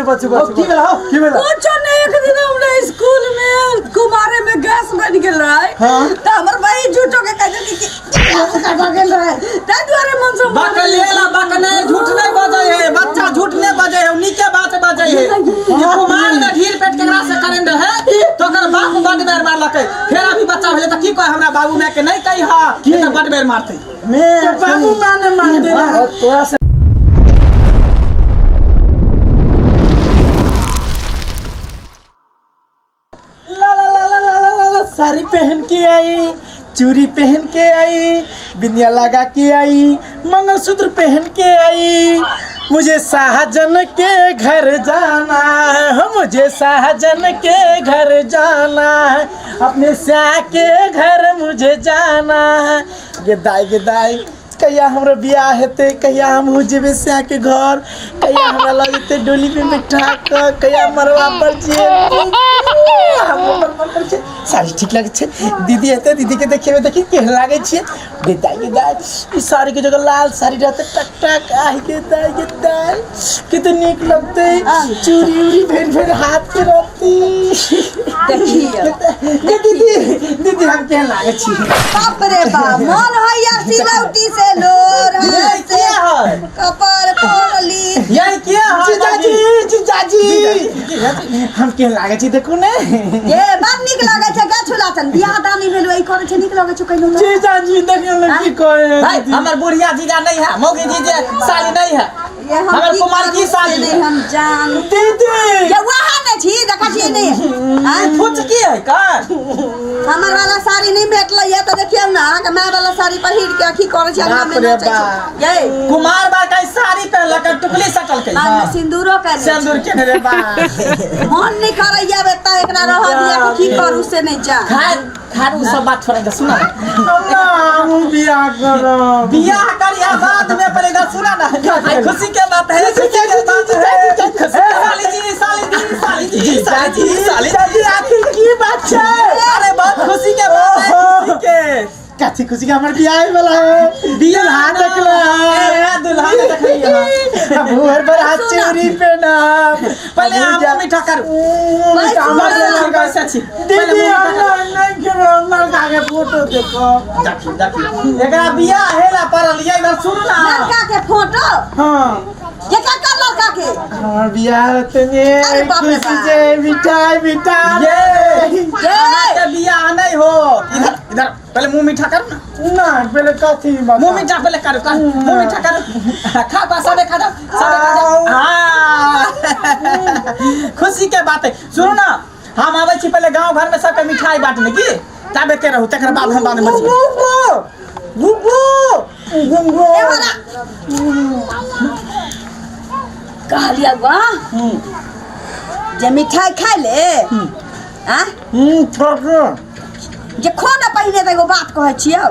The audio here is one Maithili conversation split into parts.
बचू बचू की भेल हौ? की भेल कुछो नहीं, एक दिन हमरा स्कूल में कुमारे में गैस बन गेल रहे। तऽ हमर बहिन झूठो के कह देलकै कि गैस भऽ गेल रहे, ताहि दुआरे मन से बक लेला बक नहीं, झूठ नहीं बजै है बच्चा, झूठ नहीं बजै है, नीके बात बजै है। ई कुमार में ढील पेट केकरा से करेन रहे तो ओकर बाप बड बेर मारलकै। फेर अभी बच्चा भेलै तऽ की कहे हमरा बाबू माय के नहीं कही हा, तऽ बड बेर मारतै। मैं बाबू माँ ने मार दे तोरा से ला ला ला ला ला ला ला ला, साड़ी पहन के आई, चूड़ी पहन के आई, बिंदिया लगा के आई, मंगलसूत्र पहन के आई, मुझे शाहजन के घर जाना है, हो मुझे शाहजन के घर जाना है, अपने स्या के घर मुझे जाना है। गे दाई, गे दाई, कहिया हमरा बियाह हेतै? कहिया हमहूँ जेबै स्या के घर? कहिया हमरा लऽ जेतै डोली पे बैठा कऽ? कहिया मरवा पर जेबै? हमरो बड़ मन करै छै। साड़ी ठीक लगै छै। दीदी हेतै, दीदी के देखेबै, देखी केहन लागै छियै। गे दाई, गे दाई, ई साड़ी के जगह लाल साड़ी रहतै टक टक। आहि गे दाई, गे दाई, कते नीक लगतै। चूड़ी उड़ी भेर भेर हाथ के रहती। देखियौ। गे दीदी, दीदी, हम केहन लागै छी? बाप रे बाप, मन है यार सिलौटी से लोर ये है के है? कपर फोड़ली। ये के है? जीजाजी, जीजाजी, हम केहन लागै छी देखू ने। ये बड़ नीक लागै छै। गाछ लाचन बियाह दानी भेल, ई करै छै, नीक लगै छै कहिनो तऽ। जीजाजी, देखियौ ने की कहै। भाई, हमर बुढ़िया जीजा नहीं है, मौगी जीजे साली नहीं है। ये हम हमर की कुमार की करू से साली नहीं है। हम जान। दीदी। ये वहाँ नहीं छी, देखा छी नहीं आँय? फुचकी है का? हमर वाला साड़ी नहीं भेटलै ये तऽ देखियौ ने, अहाँके माय वाला साड़ी पहिर के की करै छी अंगना में बाप रे नचै छी ये। कुमार बा का साड़ी पहनलक, टुकली सटल के। मांग में सिंदूरो कर सिंदूर के रे बा। मन नहीं करैया बेटा, एकरा रह दिया कि की करू से नहीं जा। खार खार, उ सब बात छोड़ दे, सुना। ना, हम बियाह करब। बियाह करिया बाद में, पहले इधर सुना ना। आई खुशी के बात है, खुशी के बात है। साली जी, साली जी, साली जी, साली जी, साली जीजाजी, आखिर की बात छै? अरे, बहुत खुशी के बात है, खुशी के। कथी खुशी के? हमर बियाह होय वाला है, दुल्हा देखला है। ए, दुल्हा ने देखलियै। हम हर बार हाथ चूड़ी पहनब। पहले आम मीठा करू। सुन। कैसे छी? दीदी, हम नहीं खेबै, लड़का के फोटो देखो। देखी देखी, एकरा बियाह हेला पड़ल ये, इधर सुन ना। लड़का के फोटो? हाँ। ये का कर लड़का के? हमर बियाह होतै ने। अरे बाप रे खुशी बाप। छै, मिठाई मिठाई। ये ये। अहाँके बियाह नहीं हो। इधर इधर, पहले मुंह मीठा कर ना। ना, पहले कथी बता? मुंह मीठा पहले करो, कर मुंह मीठा कर। खा खा, सबे खा जाओ, सबे खा जाओ। हाँ, खुशी के बात है। सुनो ना, हम आबै छी पहले गांव घर में सबके मिठाई बांटने की, तब एते रहू, तकर बाद हम बाद में बचबै। गुगु गुगु। ए वाला कहलियै वाह जे मिठाई खाइ ले आ छोड़ो। जे खो ने पहिने तऽ एगो बात कहै छियौ।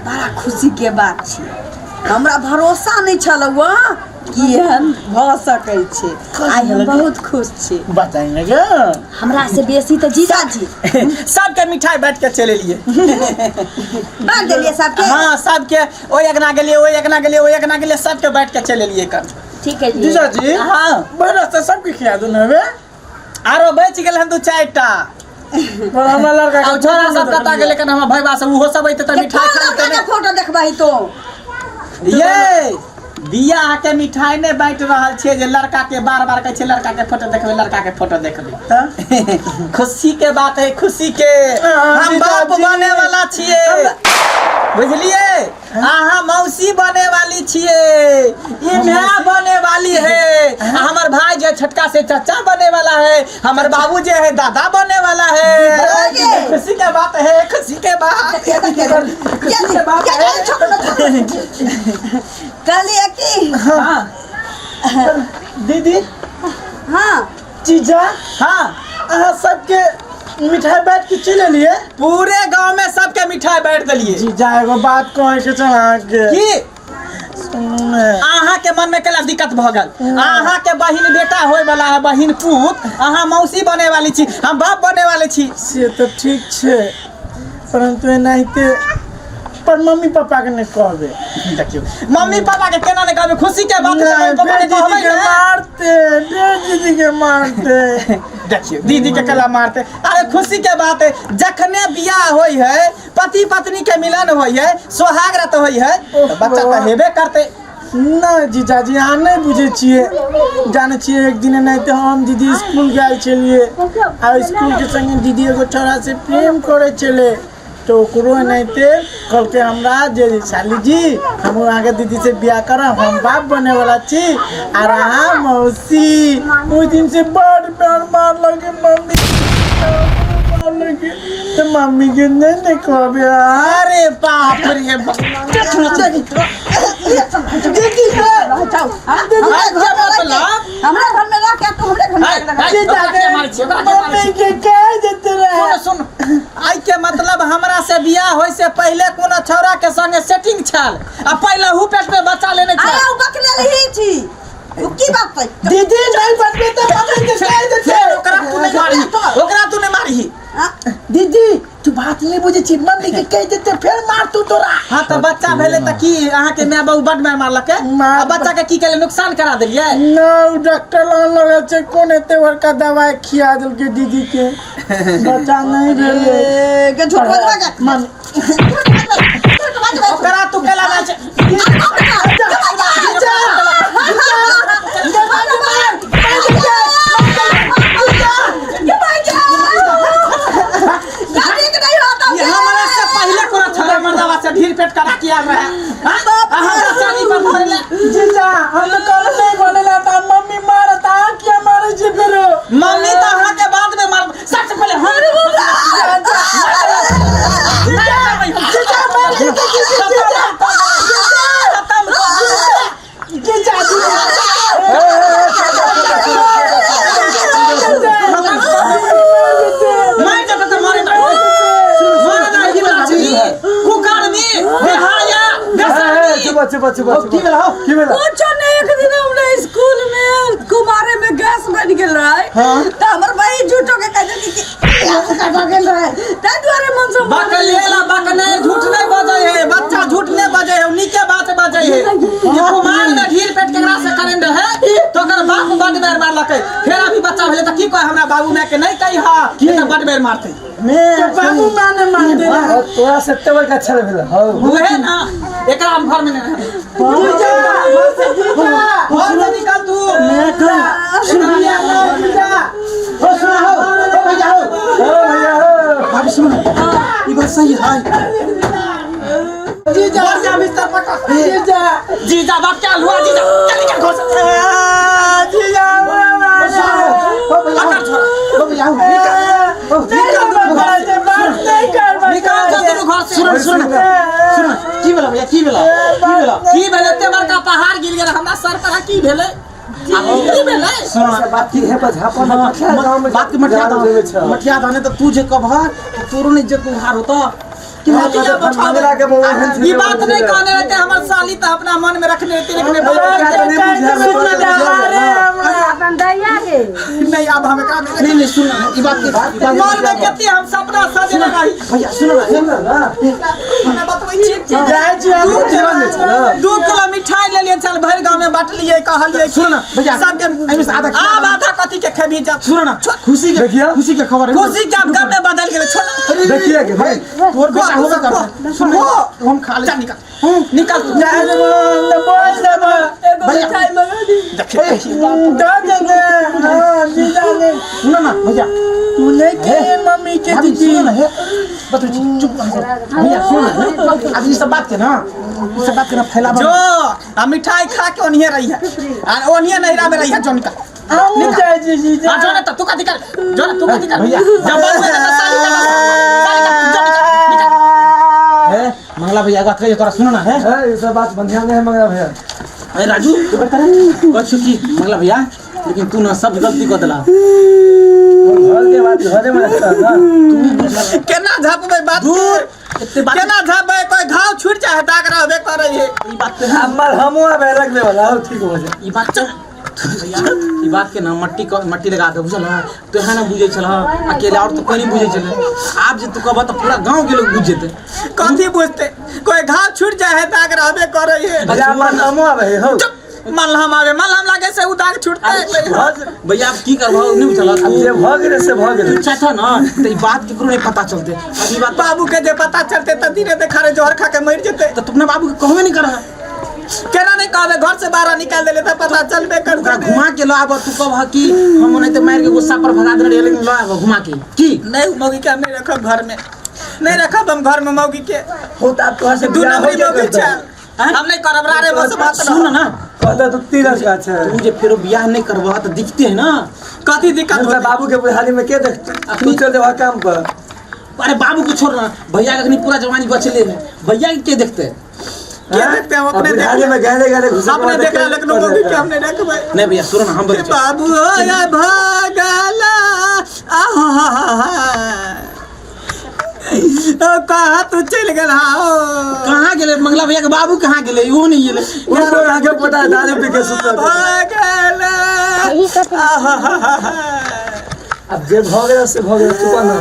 बड़ा खुशी के बात छै, हमरा भरोसा नहि छल वाह कि एहन भऽ सकै छै। आइ हम बहुत खुश छी। बताइ ने गे। हमरा से बेसी तऽ जीजाजी। सबके मिठाई बांट के चलि एलियै। बाँटि देलियै सबके? हाँ, सबके। ओहि अंगना गेलियै, ओहि अंगना गेलियै, ओहि अंगना गेलियै, सबके बांटि के चलि एलियै कन। ठीक है जी। जीजाजी। हाँ। बड़ा से सबके खिया दू ने बे। आरो बचि गेल हन दू चारि टा। पर हमरा लड़का के आ छोरा सब कतऽ गेलै कन? हमर भैया सब, ओहो सब अइतै तऽ जे मिठाई कोन खा लड़का लेतै के ने। फोटो देखबही तो? ये बियाह के मिठाई नहि बांटि रहल छियै जे लड़का के बार बार कहै छियै लड़का के फोटो देखबै, लड़का के फोटो देखबै। खुशी के बात है, खुशी के। हम बाप जीजाजी। बने वाला छियै, बुझलियै? अहाँ मौसी बने वाली छियै, ई माय बने वाली है, आ हमर भाई जे छोटका से चाचा बने वाला है, हमर बाबू जे है दादा बने वाला है। अरे। खुशी के बात है, खुशी के बात, खुशी के बात है। कहलियै की? हाँ। दीदी। हाँ। जीजा। हाँ। अहाँ सबके मिठाई बांट के चलि एलियै? पूरे गांव में सबके मिठाई बांट देलिए। जीजा, एगो बात कहै के छै अहाँके। की? सुनू ने। अहाँ के मन में केला दिक्कत भऽ गेल? अहाँ के बहिन बेटा होय वाला है, बहिन पूत, अहाँ मौसी बने वाली छी, हम बाप बने वाले छी। से तऽ ठीक छै, परंतु एनाहिते पर मम्मी पापा के नहीं कहबे। देखियो, मम्मी पापा के केना नहीं कहबे? खुशी के बात है, नहीं, मम्मी पापा फिर के दीदी कहबे के ने। मारते, फिर दीदी के मारते। देखियो, दीदी के कला मारते। अरे खुशी के बात है, जखने बियाह होई है, पति पत्नी के मिलन होई है, सोहाग रात होई है, तो बच्चा तो हेबे करते। नहीं जीजाजी, अहाँ नहीं बुझे छियै। जाने छियै, एक दिन एनाहिते हम दीदी स्कूल गेल छलियै आ स्कूल के संगे दीदी एगो छोरा से प्रेम करै छलै, तऽ ओकरो एनाहिते कहलकै हमरा जे साली जी, हम अहाँके दीदी से बियाह करब, हम बाप बने वाला छी आर अहाँ मौसी। ओहि दिन से बड़ प्यार मारलक मम्मी, मारलक, तऽ मम्मी के नहीं ने कहबै। अरे बाप रे बाप। दीदी जाओ, हाँ? आइ के मतलब? हमरा घर में रह के तू हमरे घर में आइ, लगा। आइ, ओकरा के मारै छियै, ओकरा के मारै मम्मी छियै? के कह देते रहे। सुन सुन, आइ के मतलब हमरा से बियाह होय से पहिले कोनो छौड़ा के संगे सेटिंग छल आ पहिले हु पेट में बच्चा लेने छल। अरे उ बकलेल ही छी, उ की बात छै? दीदी नहीं बचबे तो मम्मी के कह देते। फेर ओकरा तू नहीं मारही, ओकरा तू नहीं मारही। हाँ? दीदी, तू बात नहीं बुझे छी, मम्मी के कह देते फेर मार तू तोरा। हाँ, तऽ बच्चा भेलै तऽ की अहाँके माय बाबू बड मार मारलकै? आ बच्चा के की केले, नुकसान करा देलियै? न, उ डॉक्टर लग लगल छै, कोन एते बड़का दवाई खिया देलकै दीदी के, बच्चा नहीं भेलै। ए, के झूठ बजबा के मम्मी झूठ बजबा, झूठ बजबा। ओकरा तू केला ना छै। ये हमरा से पहिले कोनो छला मर्दावा से ढीर पेट करा के आयल रहे, हाँ? आ हमरा चानी पर धरले। जीजा, हम तो कल नहीं बोलेला था, मम्मी मारता, क्या मारे छी फेरो? मम्मी तऽ अहाँके बाद में मार, सबसे पहिले हम। जीजा, मार दीदी, जीजा, खत्म। जीजा, जीजा। मार जेतै तऽ मारे ना, मारे ना। ई बात छी कुकर्मी, बेहाया, बेशर्मी। चुप चुप चुप। की भेल हौ, की भेल? कुछो नहीं, एक दिन हमरा स्कूल में कुमारे में गैस बन गेल रहे, तऽ हमर बहिन झूठो के कह देलकै कि भऽ गेल रहे, ताहि दुआरे मन से बकलेला बकने, झूठ नहीं बजै है बच्चा, झूठ नहीं बजै है, नीके बात बजै है। ई कुमार में ढीर पेट केकरा से करेन रहे तो ओकर बाप बड मार मारलकै। फेर अभी बच्चा भेलै तऽ की कहे हमरा बाबू माय के नहीं कही हा तऽ बड मार मारतै। तो बाबू माने मारते रहे। तोरा से एते बड़का छल भेल हौ? उहे ना, एकरा हम घर में नहीं रहबै। जीजा, जीजा, घर से निकल तू। जीजा। हो सुना हो, ओ भैया हो, ओ भैया हो, भाभी सुन, ई बात सही है? जीजा, घर से बिस्तर पकड़। जीजा। जीजा बाप क्या हुआ जीजा, चल निकल घर से। आ, जीजा, ओ भैया पकड़ छोड़ा। हो, ओ भैया हो, निकल, बात नहीं कर। निकाल जा तू घर से। सुन सुन सुन, की भेल भैया, की भेल, की भेल? की भेलै? एते बड़का पहाड़ गिर गेल हमरा सर पर, की भेलै? आब की भेलै? सुन, बात की है पर झापा ना। बात के मठिया मठिया दो, मठिया दो, नहीं तो तू जे कभर तो तोरो नहीं इज्जत उधार होता कि हाँ, मठिया तो बैठा मंगला के बउआ हन ई बात नहीं कहने रहते हमर साली तो अपना मन में रखने रहते, लेकिन ये बात अपन दैया के नहीं, अब हम एकरा में नहीं नहीं, सुन ना, ई बात के ई बात मन में कते हम सपना सजेने रही। भैया सुन ना, सुन ना। हमे बतबै छी। जाइ छी हम। जीवन छै ना। 2 किलो मिठाई लेलियै, चल भरि गाँव में बांटलियै, कहलियै सुन ना भैया, सबके। एहिमे से आधा आब आधा कथी के खेबही जब? सुन ना, खुशी के देखिए। खुशी के खबर है। खुशी के आब गम में बदल गेलै, छोड़। देखिए के भाई। तोर बेटा होबे करतै, सुन, हम खा ले। चल निकल, निकल तू। जाइ देबो, बोल देबो। एगो मिठाई मंगा दी। दऽ देने। हाँ, जीजा ने। सुन ना भैया। तू नहीं के मम्मी के भाभी, दीदी। सुन ना हे, बतबै छी, चुप रह भैया, सुन ना, अब ई सब बात के ना, ई सब बात के ना फैलाबा। जो आ मिठाई खा के ओनिये रही है आ ओनिये नैहरा में रही है, जो निकल। हमहूँ जाइ छी जीजा। आ जो ना, तू कथी कर, जो ना, तू कथी कर। भैया। जब बाबू है तो साली का, साली का, जो निकल निकल। हे मंगला भैया, बात कहियो तोरा, सुन ना हे। है, ये सब बात बढ़िया नहीं है मंगला भैया। अरे राजू, कहै छियौ कि मंगला भैया, लेकिन तू ना सब गलती कऽ देला। घर के बात घरे में रखता है ना। केना झपबै बात दूर एते बात केना झपबै? कोई घाव छूट जाए, दाग रहबे करै है। ई बात के हमार हमू अब रख दे वाला, ठीक हो जाए। ई बात भैया, ई बात के ना मट्टी क मट्टी लगा दे, बुझल है? तो है ना बुझै छल अकेले, और तो कोई नहीं बुझै छल। आब जे तू कहबह तऽ पूरा गांव के लोग बुझ जेतै। कथी बुझते? कोई घाव छूट जाए है दाग रहबे करे है। भैया मलहमो आबै है हौ। चुप, मलहम आवे, मलहम लागे से उ दाग छूटते। भैया आप की करबो नहीं बुझल। अब जे भऽ गेलै से भऽ गेलै। तू चाहता ना त ई बात केकरो नहीं पता चलते अब ई बात। बाबू के जे पता चलते त दिने देखारे जोहर खा के मर जेते। त तुमने बाबू के कहबे नहीं करह। केना नहीं कहबे? घर से बाहर निकाल देले त पता चलबे कर। ओकरा घुमा के ल आब, तू कहब कि हम ओनाहिते मारि के गुस्सा पर भगा देने रहियै, लेकिन ल आब घुमा के की। नहीं, उ मौगी के हम नहीं रखब घर में, नहीं रखब हम घर में मौगी के। हो त आब तोहर से दू बियाह नंबरी होइए मौगी करतौ। छै, हम नहीं करब रे बस बात। सुन ना। कहता तो तीरथ का छै। तू जे फेरो बियाह नहीं करबह त दिखते है ना। कथी दिक्कत हमरा होतै? बाबू के बुढ़ारी में के देखतै? तू चल जेबह काम पर। अरे बाबू को छोड़ ना, भैया के अखनी पूरा जवानी बचले है, भैया के के देखते? के देखते? हम अपने अब बुढ़ारी देख में गहरे गहरे घुसे। अपने देख रहा, लेकिन मौगी के हम नहीं रखबै। नहीं भैया, सुनो ना, हम हे बच्चे बाबू हो या भागला, आहा, ओ कहाँ तू चल गेल हाओ? कहाँ गेले मंगला भैया के बाबू? कहाँ गेले? इहो नहीं गेले। उनको आगे पता है, दारू पी के सुतल है। भागला, आहा। अब जे भऽ गेलै से भऽ गेलै, चुप ना।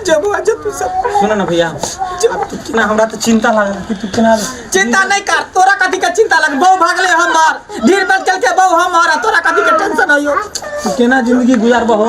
जो बुआ, जो तू सब। सुनो ना भैया, अब तू केना, हमरा तो चिंता लागल कि तू केना। चिंता नहीं कर, तोरा कथी के चिंता लग? बहु भागले हमर, ढीर पर चल के बहु हमर, आ तोरा कथी के टेंशन होइयो? तू केना जिंदगी गुजारबहो?